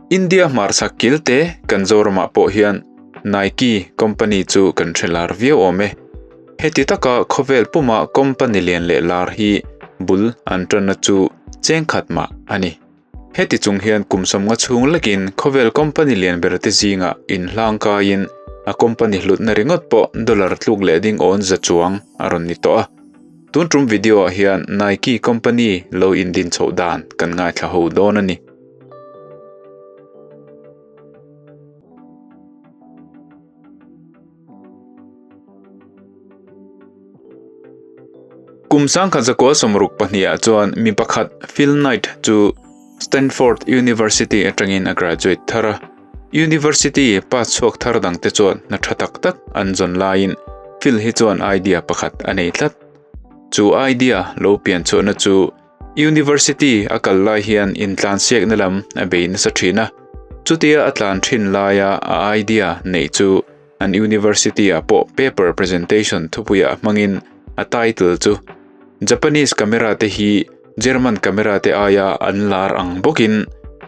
India hmarchhak kil te kan Zoramah pawh hian Nike company chu kan hre lar viau awm e. Heti taka khawvel puma company lian leh lar hi bul an tanna chu cheng khat mah a ni. Heti chung hian kum sawmnga chhung lekin khawvel company lian ber te zingah inhlang kaiin a company hlutna ringawt pawh dollar tluk leh ding awn za chuang a rawn ni tawh a. Tun tum video ah hian Nike company lo indin chhoh dan kan ngaithla ho dawn a ni. Kum sangkhat zakua 62 ah chuan mi pakhat Phil Knight chu Stanford University atangin a graduate thar a. University pass chhuak thar dangte chuan hna tha tak tak an zawn laiin Phil hi chuan idea pakhat a nei tlat. Chu idea lo pian chhuahna chu University a kal lai hian intlansiakna lam a bei nasa thin a, chutia a tlan thin laia a idea neih chu an university ah pawh paper presentation thupuiah hmangin a title chu Japanese camera te hi German camera te aia an lar ang bawkin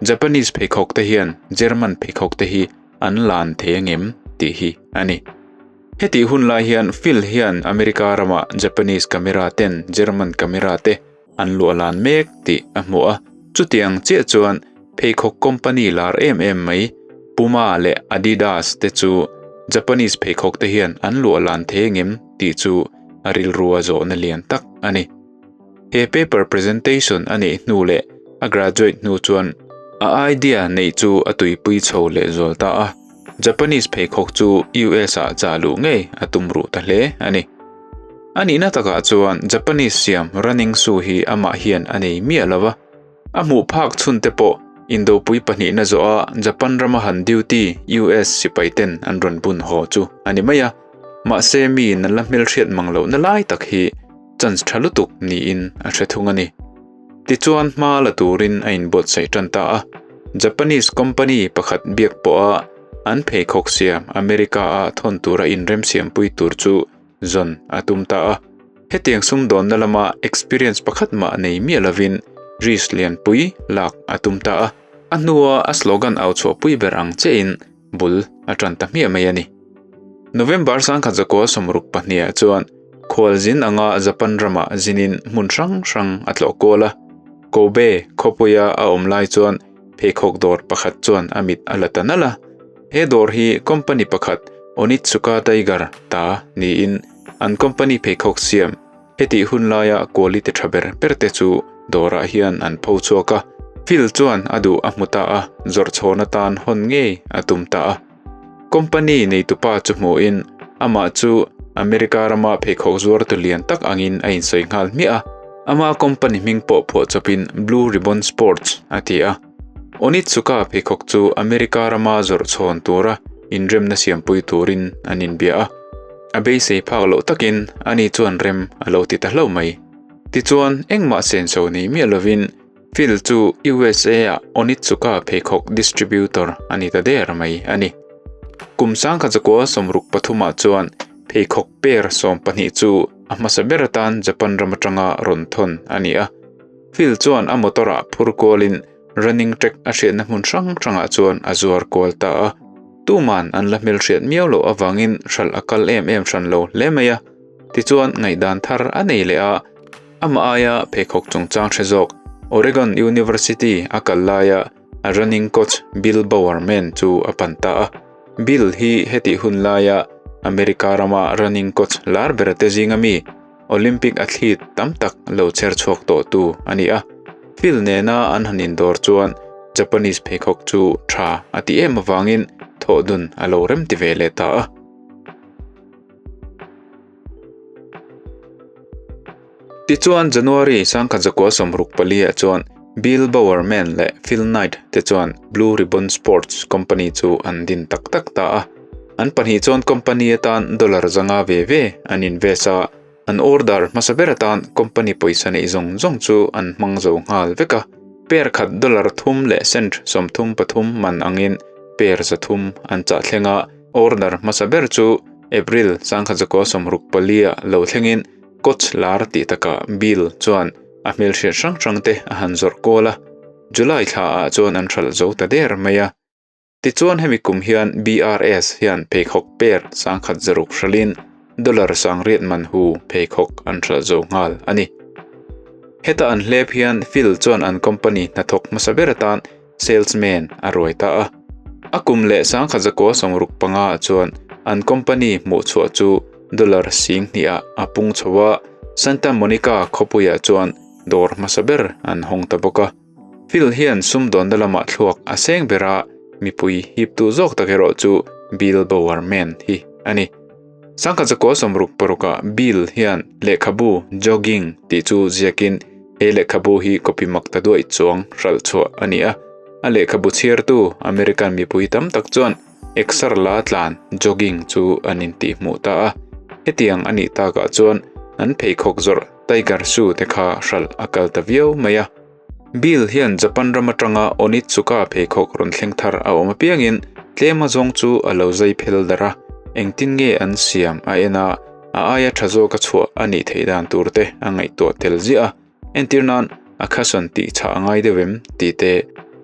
Japanese pheikhawk te hian German pheikhawk te hi an lan thei angem tih hi a ni. Hetih hun lai hian Phil hian America rama Japanese camera ten German camera te an luah lan mek tih a hmu a, chutiang chiah chuan pheikhawk company lar em em mai Puma leh Adidas te chu Japanese pheikhawk te hian an luah lan thei engem tih chu a rilrua zawhna lian tak a ni. He paper presentation a neih hnu leh a graduate hnu chuan a idea neih chu a tuipui chho leh zual ta a, Japanese pheikhawk chu US ah chah luh ngei a tum ruh ta hle a ni. A nihna takah chuan Japanese siam running shoe hi amah hian a nei miah lo va, a hmuh phak chhun te pawh Indopui pahnihna zawha Japan rama han duty US sipai ten an rawn bun haw chu a ni mai a, mahse miin an la hmelhriat mang lohna lai tak hi chance tha lutuk niin a hre thung a ni. Tichuan hma la turin a inbuatsaih tan ta a, Japanese company pakhat biak pawha an pheikhawk siam America-a thawn tura inremsiampui tur chu zawn a tum ta a. Hetiang sumdawnna lama experience pakhat mah nei miah lovin risk lianpui lak a tum ta a, a hnua a slogan au chhuahpui ber ang chiahin bul a tan ta hmiah mai a ni. November 1962 ah chuan khualzin anga Japan ramah zinin hmun hrang hrang a tlawh kual a. Kobe khawpuia a awm lai chuan pheikhawk dawr pakhat chuan a mit a la ta nalh a. He dawr hi company pakhat Onitsuka Tiger ta niin an company pheikhawk siam Hetih hun laia quality tha ber ber te chu dawrah hian an pho chhuak a, Phil chuan a duh a hmu ta a, zawrh chhawn atan hawn ngei a tum ta a. Company neitupa chu hmuhin amah chu America rama pheikhawk zuartu lian tak angin a insawi nghal hmiah a, ama company hming pawh phuah chawpin Blue Ribbon Sports a ti a. Onitsuka pheikhawk chu America rama zawrh chhawn tura inremna siampui turin an inbia a. A beisei phak loh takin ani chuan rem a lo ti ta hlauh mai. Tichuan, engmah senso nei miah lovin Phil chu USA-ah Onitsuka pheikhawk distributor a ni ta der mai a ni. Kum 1963 ah chuan pheikhawk pair 12 chu a hmasa ber atan Japan ram atanga rawn thawn a ni a. Phil chuan a motor-ah phur kualin Running track a hriatna hmun hrang hrangah chuan a zuar kual ta a, tuman an la hmelhriat miau loh avangin hralh a kal em em hran lo hle mai a. Tichuan ngaihdan thar a nei leh a, amah aia pheikhawk chungchang hre zawk Oregon University a kal laia a running coach Bill Bowerman chu a pan ta a. Bill hi hetih hun laia America rama running coach lar ber te zinga mi, Olympic athlete tam tak lo chher chhuak tawh tu a ni a. Phil nena an han indawr chuan Japanese pheikhawk chu tha a ti em avangin thawh dun a lo rem ti ve leh ta a. Tichuan January 1964 ah chuan Bill Bowerman leh Phil Knight te chuan Blue Ribbon Sports Company chu an din tak tak ta a. An pahnih chuan company atan dollar zanga ve ve an invest a, an order hmasa ber atan company pawisa neih zawng zawng chu an hmang zo nghal vek a. Pair khat dollar thum leh cent 33 man angin pair 300 an chah thleng a, order hmasa ber chu April 1964 ah lo thlengin coach lar tih takah Bill chuan. A hmelhriat hrang hrang te a han zawrh kawl a, July thla ah chuan an hralh zo ta der mai a. Tichuan hemi kum hian BRS hian pheikhawk per 1600 hralhin dollar sangriat man hu pheikhawk an hralh zo nghal a ni. Heta an hlep hian Phil chuan an company hnathawk hmasa ber atan salesman a ruai ta a. A kum leh 1965 ah chuan an company hmuhchhuah chu dollar 2000 ah a pung chho a, Santa Monica khawpuiah chuan dawr hmasa ber an hawng ta bawk a. Phil hian sumdawnna lamah thluak a seng ber a, mipui hiptu zawk tak erawh chu Bill Bowerman hi a ni. 1966-ah Bill hian lehkhabu Jogging tih chu ziakin he lehkhabu hi copy mak ta duaih chuang hralh chhuah a ni a. A lehkhabu chhiartu American mipui tam tak chuan exer la tlan jogging chu an intihhmuh ta a. Hetiang a nih takah chuan an pheikhawk zawrh Tiger Shoe te kha hralh a kal ta viau mai a. Bill hian Japan ram atanga Onitsuka pheikhawk rawn thleng thar a awm apiangin tlem azawng chu a lo zai phel darh a, engtin nge an siam a en a, a aia tha zawka chhuah a nih theih dan tur te a ngaihtuah tel ziah a, entir nan a khasawn tih chhah a ngai deuh em tih te,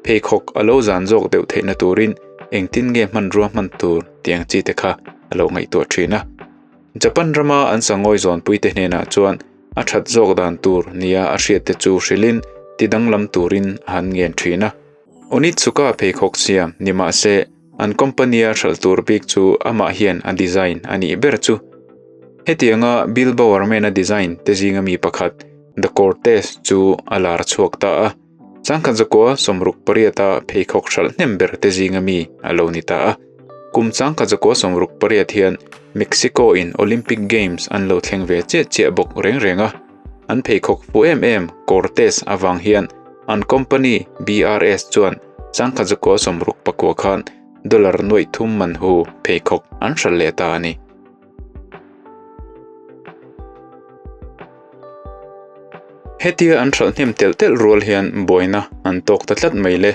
pheikhawk a lo zan zawk deuh theihna turin engtin nge hmanrua hman tur tih ang chi te kha a lo ngaihtuah thin a. Japan rama an sangawi zawnpuite hnenah chuan a that zawk dan tur nia a hriatte chu hrilhin ti danglam turin a han ngen thin a. Onitsuka pheikhawk siam ni mah se an company-a hralh tur bik chu amah hian a design a nih ber chu. Hetianga Bill Bowerman-a design te zinga mi pakhat The Cortez chu a lar chhuak ta a. Changkazakua 68-a pheikhawk hralh hnem ber te zinga mi a lo ni ta a. Kum changkazakua 68 hian Mexico in Olympic Games an lo thleng ve chiah chiah bawk reng reng a. An pheikhawk fu em em Cortez avang hian an company BRS chuan changkazakua 69 khan dollar nuaih thum man hu pheikhawk an hralh leh ta a ni. Hetia an hralh hnem telh telh rual hian buaina an tawk ta tlat mai le.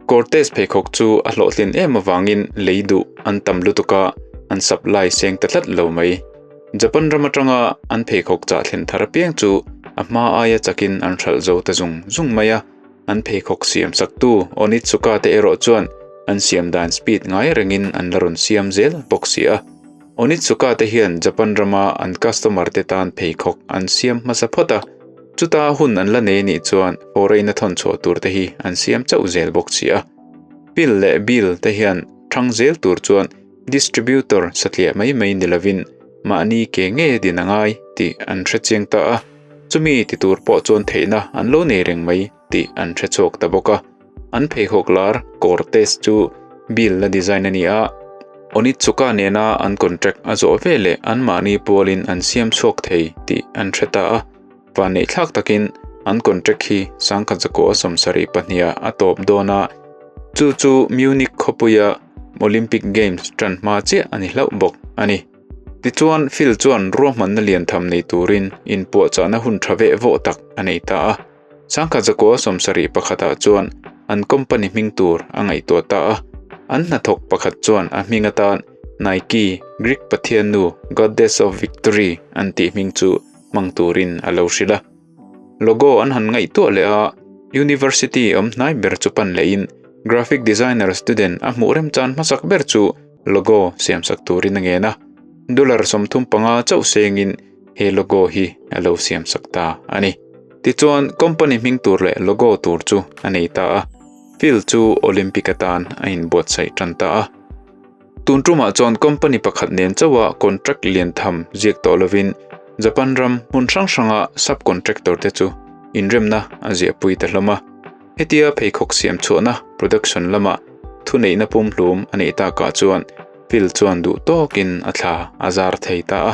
Cortez pheikhawk chu a hlawhtlin em avangin lei duh an tam lutuk a, an supply seng ta tlat lo mai. Japan ram atanga an pheikhawk chah thlen thar apiang chu a hma aia chakin an hralh zo ta zung zung mai a, an pheikhawk siam saktu Onitsuka te erawh chuan an siam dan speed ngai rengin an la rawn siam zel bawk si a. Onitsuka te hian Japan rama an customer te tan pheikhawk an siam hmasa phawt a, chuta hun an la nei nih chuan foreign a thawn chhuah tur te hi an siam chauh zel bawk si a. Pill leh Bill te hian thang zel tur chuan distributor satliah mai mai ni lovin mahni ke ngei a din a ngai tih an hre chiang ta a, chumi ti tur pawh chuan theihna an lo nei reng mai tih an hre chhuak ta bawk a. An pheikhawk lar Cortez chu Bill la design a ni a, Onitsuka nena an contract a zawh veleh anmahni pualin an siam chhuak thei tih an hre ta a. Vanneih thlak takin an contract hi Sangkhatzakua 72 ah a tawp dawn a, chu chu Munich khawpuia Olympic Games tan hma chiah a ni hlauh bawk a ni. Tichuan Phil chuan ruahmanna lian tham nei turin inpuahchahna hun tha veh vawh tak a nei ta a. Sangkhatzakua 71 ah chuan an company hming tur a ngaihtuah ta a. An hnathawk pakhat chuan a hming atan Nike, Greek pathiannu Goddess of Victory an tih hming chu hmang turin a lo hrilh a. Logo an han ngaihtuah leh a, University awm hnai ber chu pan lehin Graphic Designer student a hmuh remchan hmasak ber chu logo siamsak turin a ngen a. Dollar 35 chauh sengin he logo hi a lo siamsak ta a ni. Tichuan company hming tur leh logo tur chu a nei ta a, Phil chu Olympic atan a inbuatsaih tan ta a. Tun tumah chuan company pakhat nen chauha contract lian tham ziak tawh lovin Japan ram hmun hrang hranga sub-contractor te chu inremna a ziahpui ta hlawm a. Hetia pheikhawk siam chhuahna production lama thuneihna pumhlum a neih takah chuan Phil chuan duh tawkin a thla a zar thei ta a.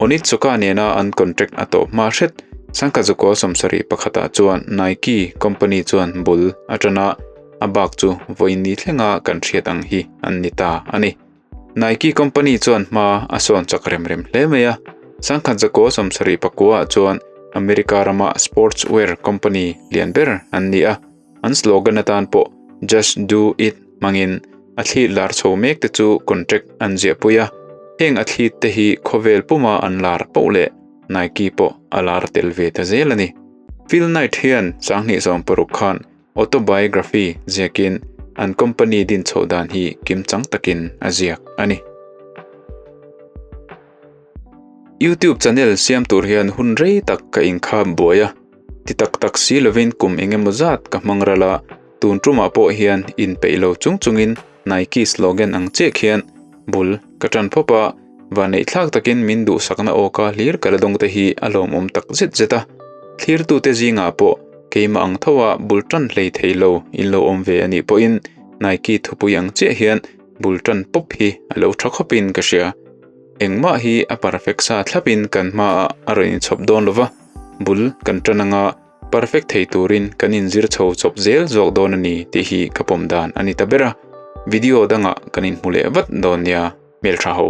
Onitsuka nena an contract a tawp hma hret Sangkhazuko 71 ah chuan Nike company chuan bul a tan a, a bak chu vawiin ni thlenga kan hriat ang hi an ni ta a ni. Nike company chuan hma a sawn chak rem rem hle mai a, Sangkhazuko 79 ah chuan America rama sports wear company lian ber an ni a, an slogan atan pawh Just Do It hmangin athlete lar chho mek te chu contract an ziahpui a, heng athlete te hi khawvel puma an lar poh leh Nike pawh a lar tel ve ta zel a ni. Phil Knight hian 2016 khan autobiography ziakin an company din chhoh dan hi kimchang takin a ziak a ni. YouTube channel siam tur hian hun rei tak ka inkhap buai a, ti tak tak si lovin kum eng emaw zat ka hmang ral a, tun tumah pawh hian inpeih lo chung chungin Nike slogan ang chiah khian bul ka tan phawp a, vanneih thlak takin min duhsakna awka hlir ka la dawng te hi a lawmawm tak zet zet a, thlirtute zingah pawh keimah ang tho a bul tan hlei thei lo in lo awm ve a nih pawhin Nike thupui ang chiah hian bul tan pawp hi a lo tha khawpin ka hria. Engmah hi a perfect sa thlapin kan hmaah a rawn inchhawp dawn lo va, bul kan tan anga perfect thei turin kan inzir chho chawp zel zawk dawn a ni tih hi ka pawm dan a ni ta ber a, video dangah kan inhmu leh vat dawn nia, hmeltha ho.